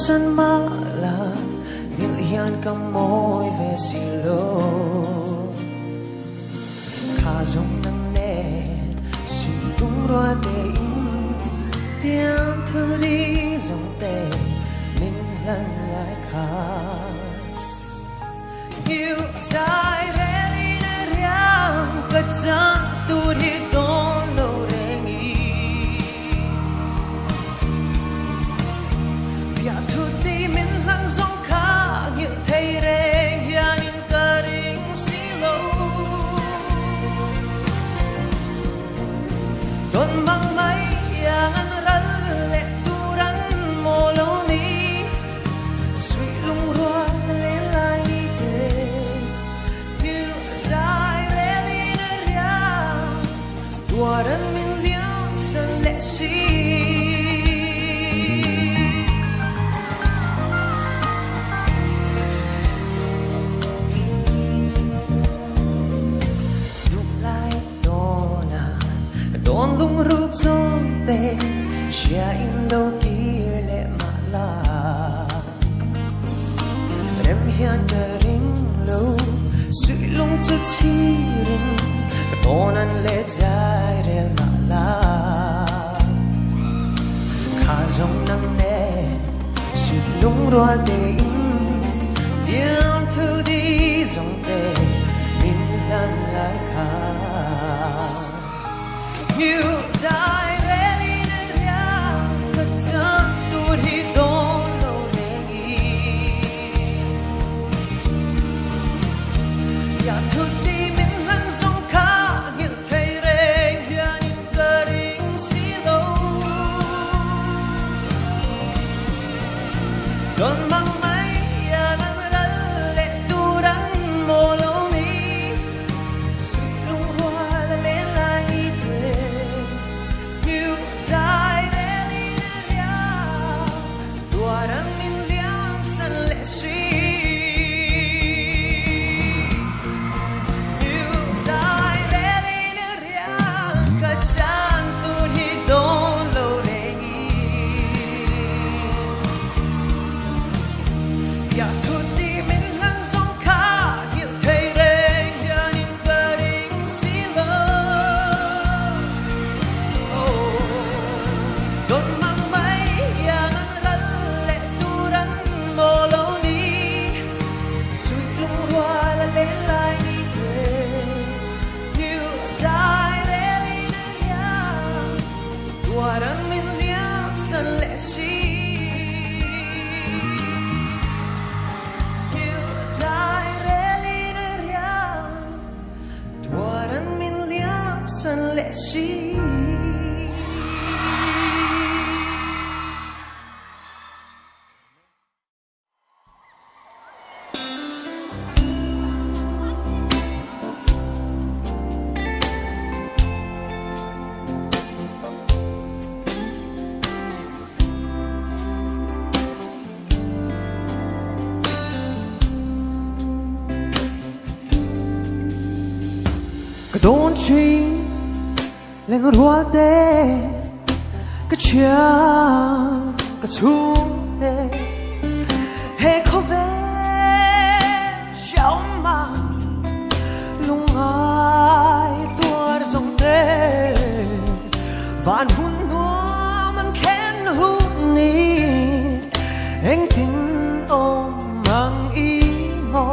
San mala nilhian ka moy vesilo khazong nang ne sulung roa te in tiam thu di zong te min lan lai kha yêu sai re li na riang ka chan tu hi don lo rengi ya thu ti min lang zong kha ngil thei reng hianin ka ring si lo don mang mai yang an ral le turan mo lo ni sui lung rua le lai ni te như dài re li na riang tuaran min liam san le si. Don lung rup zong te xia in lo kir le ma la rem hian ka ring lo sui lung chu chi ring ton an le jai rel ma la kha zong nang ne sui lung rua te in tiam thu di zong te min lan lai kha. You die ready to ka chan tur hi don lo rengi ya thu ti min lan zong kha ngil thei reng hianin ka ring si lo don mang mai ya nan ral le turan mo lo ni sui lung rua le lai ni te. Don chi lên rua te ka chia ka chung te he kho ve xiao ma lung ai tuar zong te van hun nuam an khen hu ni anh tin ôm mang ý ngô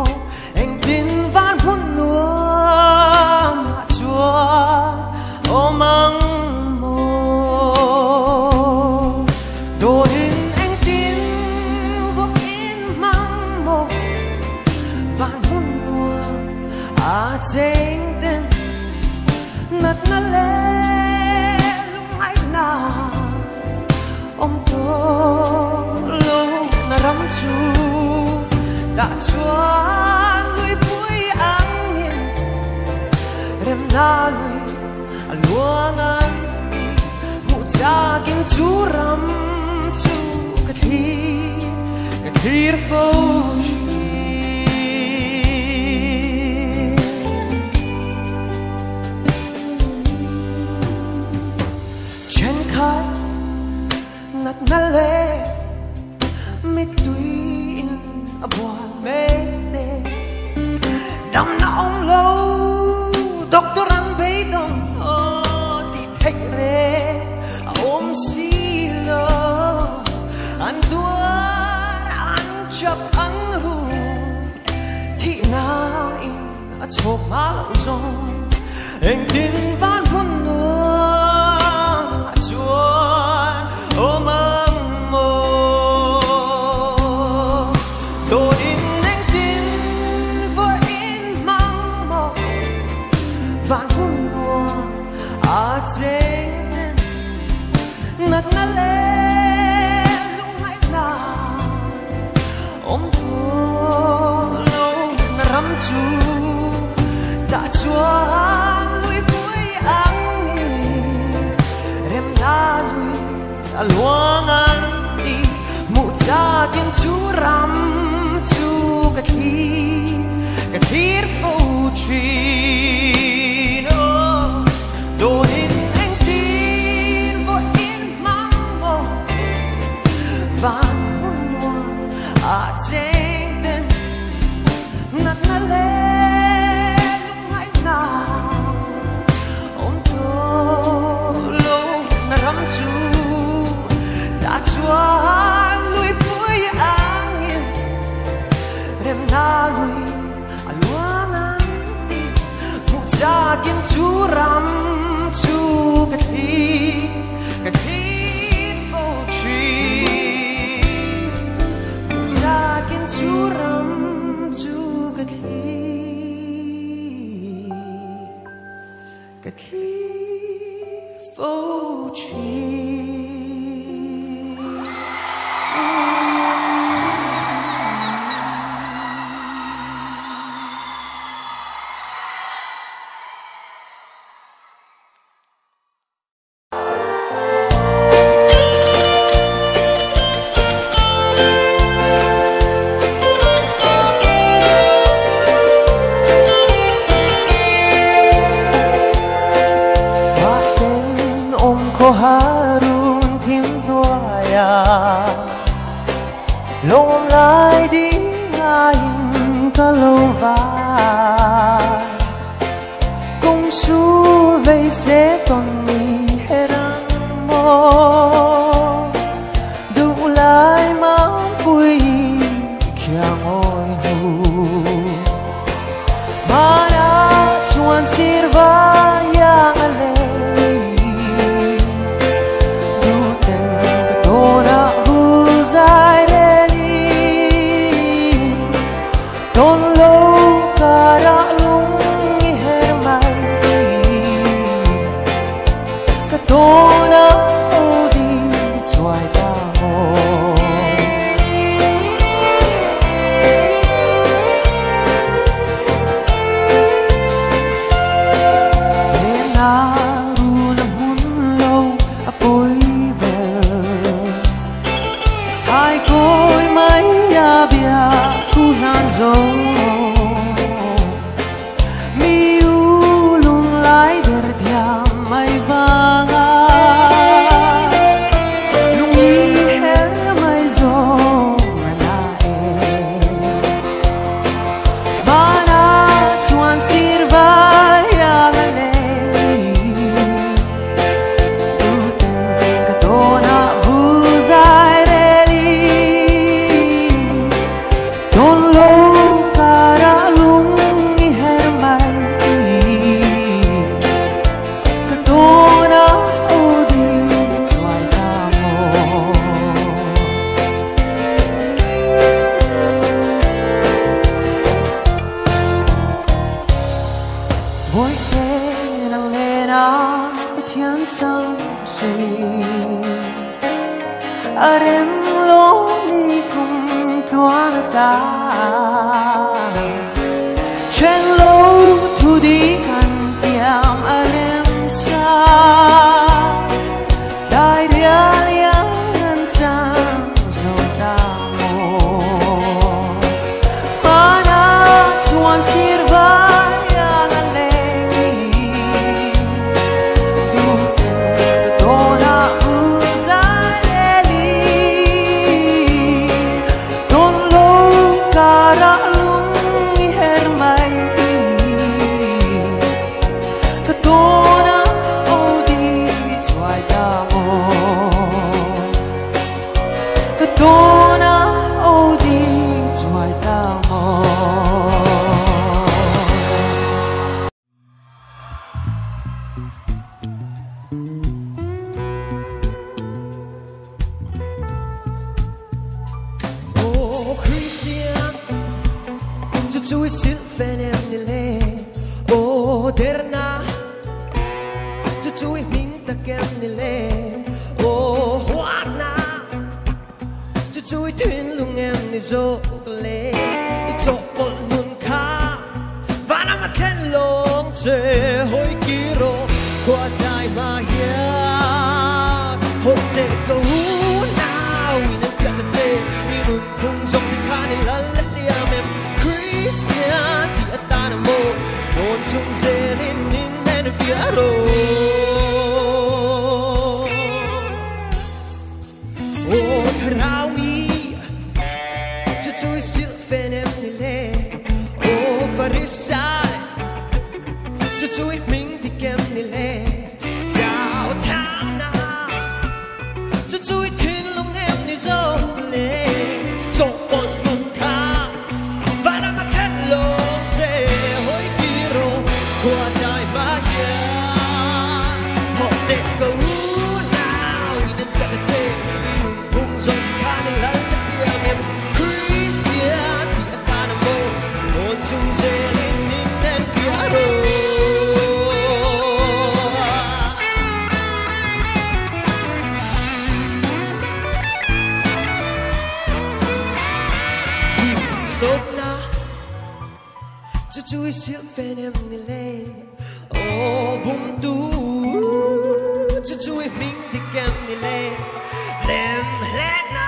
anh tin van hun nuam ô mang mô đồ hình anh tin vô in mang mô vạn hun nua à chênh tên nat na lê lung ai Lui a luang an ti hmuh chakin chu ram chu ka thlir ka thlir fo thin. Thenkhat natna leh mituiin a bual mek te damna awm lo doctor an beidawng aw tih theih reng a awm si lo an tuar an chap an ru thihna in a chhawk hma loh zawng engtin van hmun nuam a chuan awm ang maw dawhin engtin vawiin hmang maw van hmun nuam a cheng ten natna leh lungngaihna awm tawh lo na ram chu dah chuan lui pui ang in remna lui a luang an ti hmuh chakin chu ram chu ka thlir ka thlir fo thin. Aw dawhin engtin vawiin hmang maw van hmun nuam a cheng ten natna leh lungngaihna awm tawh lo na ram chu dah chuan lui pui ang in remna lui a luang an ti hmuh chakin chu ram chu ka thlir ka thlir fo thin hmuh chakin chu ram chu ka thlir ka thlir fo thin. Mahten awm khaw harun thim hnuaia lawm lai ding in ka lo vai kung sul vei se ton mi herang mo du lai mang pui khiang oi nu mana chuan sir va yang le du ten ka tona vu zai re li ton lo kara lung i her mai ka tona o di chuai ta mo. Na ru na hun lo a poi ber thai koi mai ya bia thu han zo mi u lung lai der thiam mai vanga lung i her mai zo na e mana chuan sir va yang le tu ten ka tona vu zai re li ton lo kara lung i her mai ka tona o di chuai ta mo. Voi te nang le na pathian sam sui arem lo ni kum tuan ta chen lo thu di kan tiam. chui sil fenem ni le o derna chu chui ming ta kem ni le o huat na chu chui thin lung em ni zo le i chok pol nun kha vana ma khen long che hoi kiro qua dai ma hia ho te ko now in a got te in un phung jong ti kha ni la la liam em Christian ti atana mo don chung zelin in men fiaro o tharau mi chu chui sil fenem ni le o farisai chu chui ming ti kem ni le giao thang na chu chui thin lung em ni zo le zo pol nun kha vana ma khen lo che hoi kiro qua dai ma hia ho te ko now in the che lung phung zo ti kha ni la liam em Christian ti atana mo don chung zelin in en fiaro. Top na chu chui sil fenem ni le o bum tu chu chui ming ti kem ni le lem le na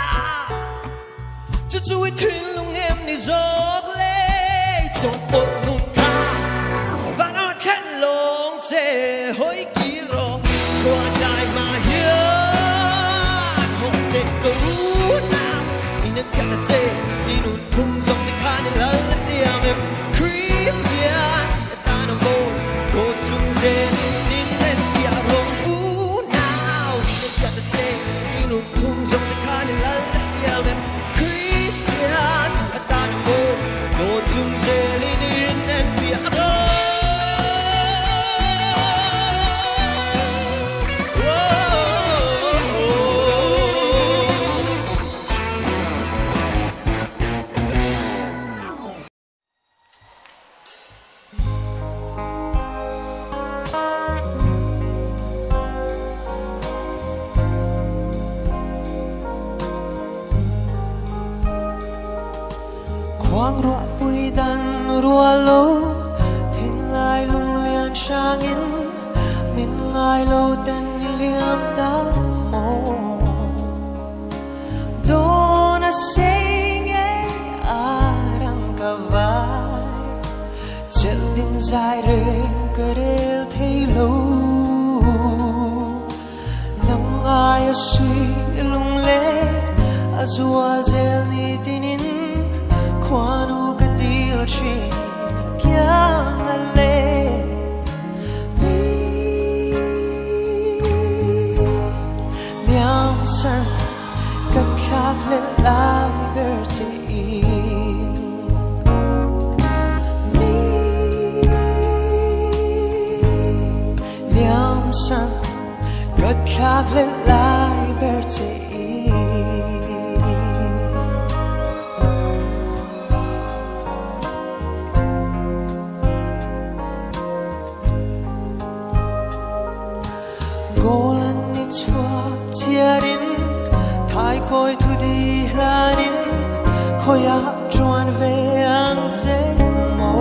chu chui thin lung em ni zok le chok pol nun kha vana khen long che hoi kiro qua dai ma hian ho te ko na in a got che in un phung zong ti kha ni la la liam em Christian ti atana mo ko chung zelin in en fiaro u now in a got che in un phung zong ti kha ni la la liam em Christian ti atana mo ko chung zelin in en fiaro. Khoang rua pui dan rua lo thin lai lung lian sang in min ngai lo ten liam ta mo dona sing arang kavai chel din zai reng karel thei lo nang ai a sui lung le azua zel ni tinin kwanu ka dil chin kyang ale mi liam san ka thak le lai ber che in mi liam san ka thak le lai ber che in. Golan ni chua chiarin thai koi thu di hlanin khoya chuan ve ang che mo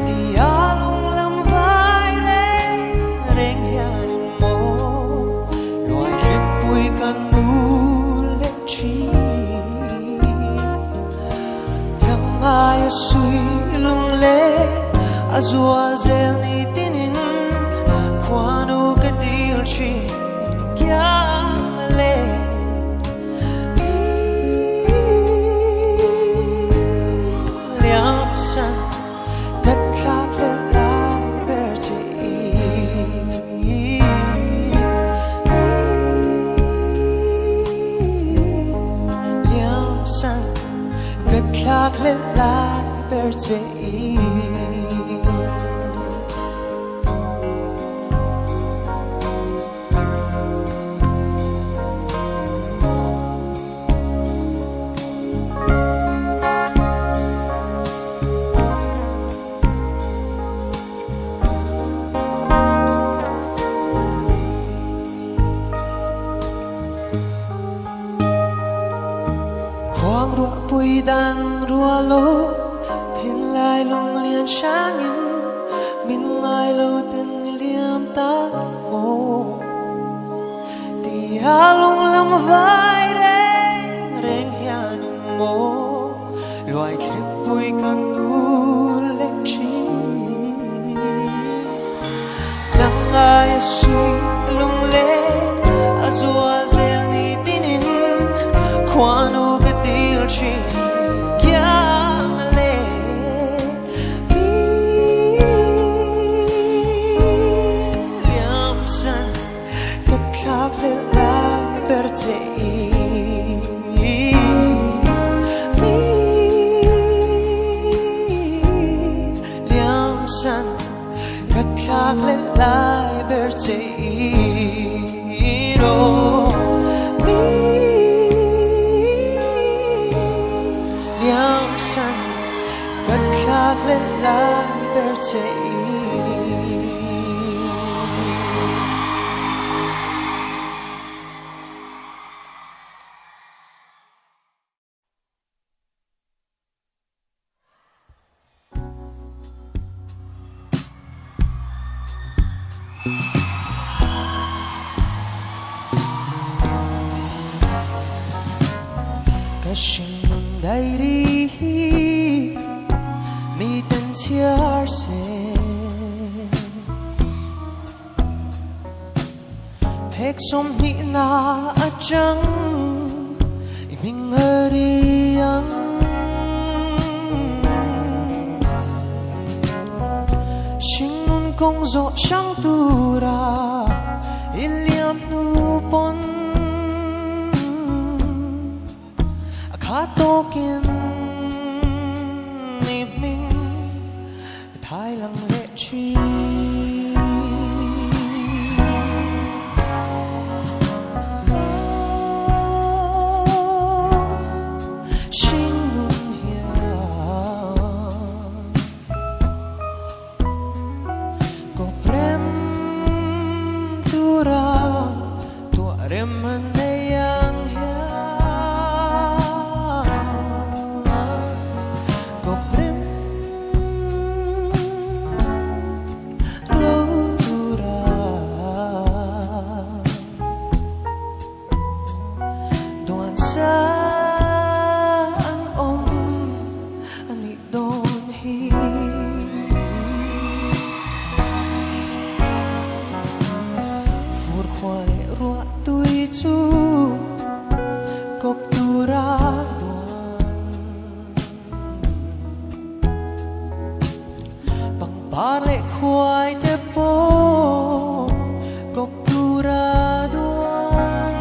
ti alung lam vai re reng hian mo loai khip pui kan mu le chi nang ai a sui lung le azua zel ni tinin kwanu ka dil chin kyang le dan rualo thinlai lunglian hrangin min ngai lo ten liam ta mo ti a lung lam vai reng reng hianin mo loài thép pui kan nu lek chi nang ai suy lung le a zua zel ni tinin khwanu ka dil chi kyang le mi liam san ka thlak le lai ber che i mi liam san ka thlak le lai ber che i ro mi liam san ka thlak le lai ber che i. Kasing diary mi tan chiar se phek som ni na achang iming hariang sinun kong zo sang tura iliam nu pon khatokin ni ming thai lang le chi sinh nun hian ko prem tura tua rem an yang hian ko prem lo tura duan sa an om ani don hi fur khwa le rua tui chu kop tura duan bằng par le khuai te po kop tura duan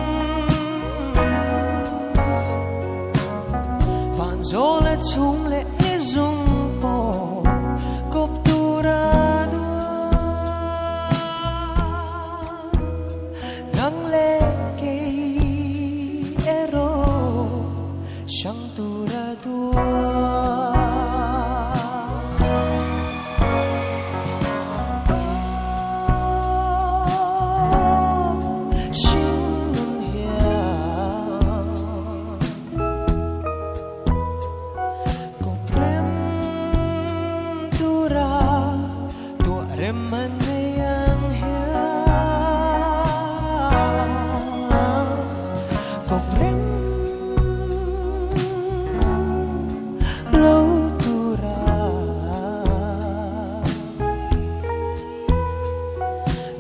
van zo le chung le ni zung po kop tura duan nang le ke ero sang tura duan. Sinh nun hian ko prem tura tua rem an yang hian ko prem lo tura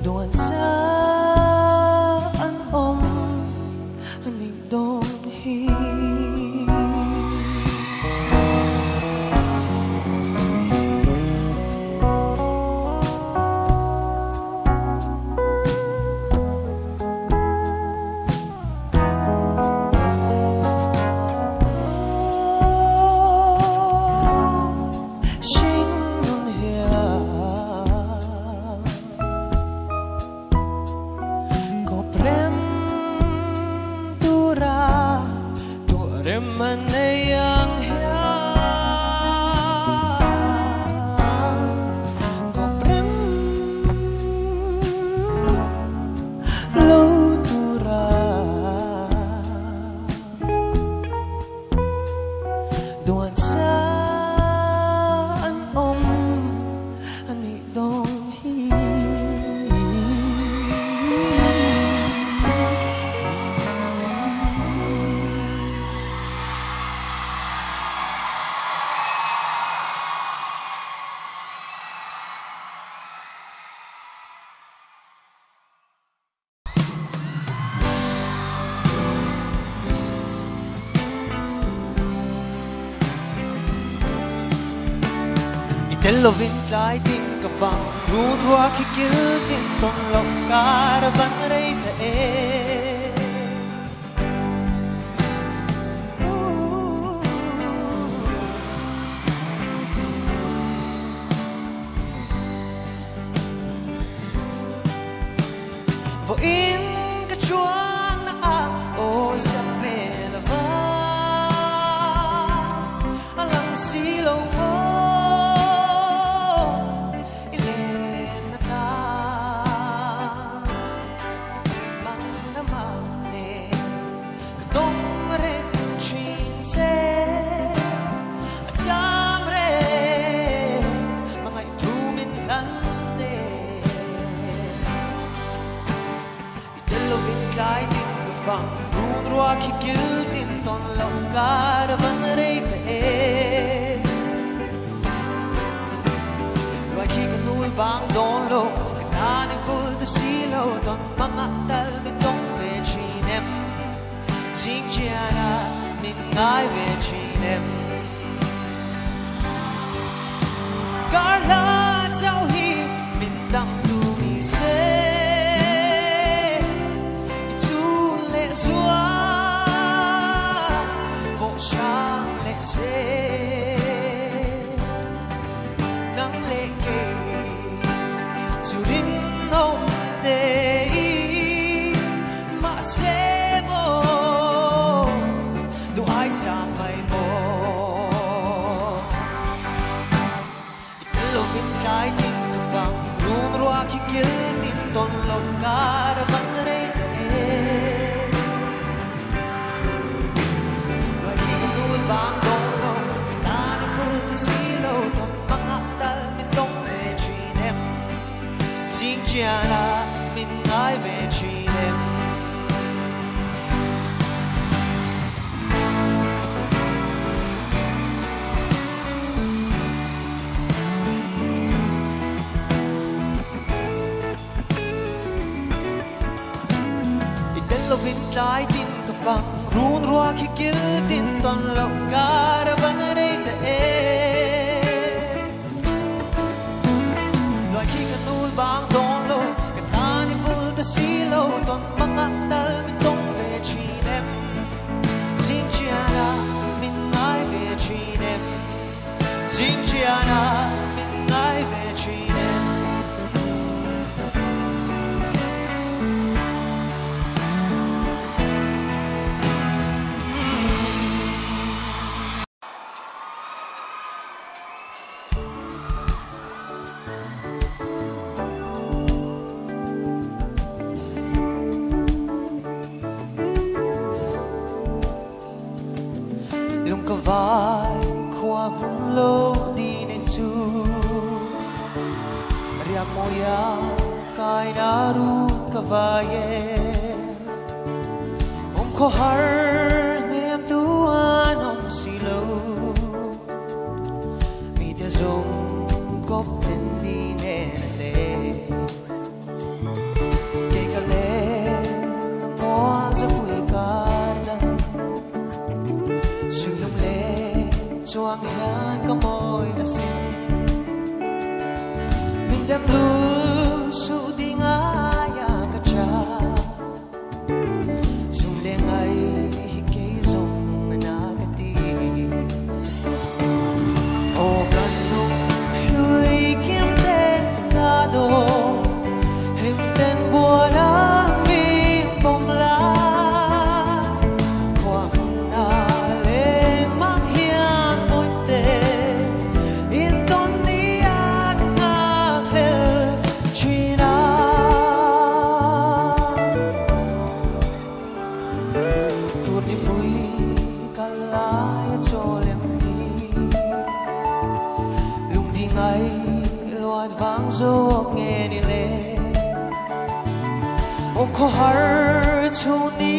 duan sa an om ani don hi. Sinh nun hian ko prem tura tua rem an yang hian ko prem lo tura Tel lovin tlai tin ka fang run rua khi kil tin ton lo kar van rei ta e. Vo in ka chuang na a ôi sa mê la va alang si lo mo ilen na ta mang na mang le ka dong re chin che a cham re mga itumin lan te. Itelovin tlai tin ka fang run rua khi kil tin ton lo kar van rei ta e. Loài khi ka nul bang don lo ka na ni vul ta si lo ton mga tal mi tong ve chin em. Jing chiana min ngai ve chin em. Kar la chau hi min dang tu mi se. Chu le zua bộ sang le se. Nang le ke chu rin om te i ma se mo du ai sa mai mo. Itelovin tlai tin ka fang run rua khi kil tin ton lo kar van rei ta e. Loài khi ka nul bang dong lo ta ni vul ta si lo ton mga tal mi tong ve chin em. Jing chiana min ngai ve chin em. Itelovin tlai tin ka fang run rua khi kil tin ton lo kar van rei ta e. Loài khi ka nul bang don lo ka ta ni vul ta si lo ton mga tal mi tong ve chin em. Jing chiana min ngai ve chin em. Jing chiana min ngai ve chin em. Lung ka vai khoa mun lo di nei chu riak mo ya kai na ru ka vai e. Om kho har nem tu an om si lo mi te zong kop ten di ne le. Ke ka le mo za pui kar dan sunung le chuang hian ka moi asin. Min dem lu su ding aya ka cha sung le ngai hi ke zong na ka ti. O kan nung hlui kim ten ta do him ten buồn a min bom la khoa na leng mang hian moi te in ton ni an nga hlel china. Tur ni pui kalai cholem ni lung di ngai loat vang zo nghe ni le. Om kho har chu ni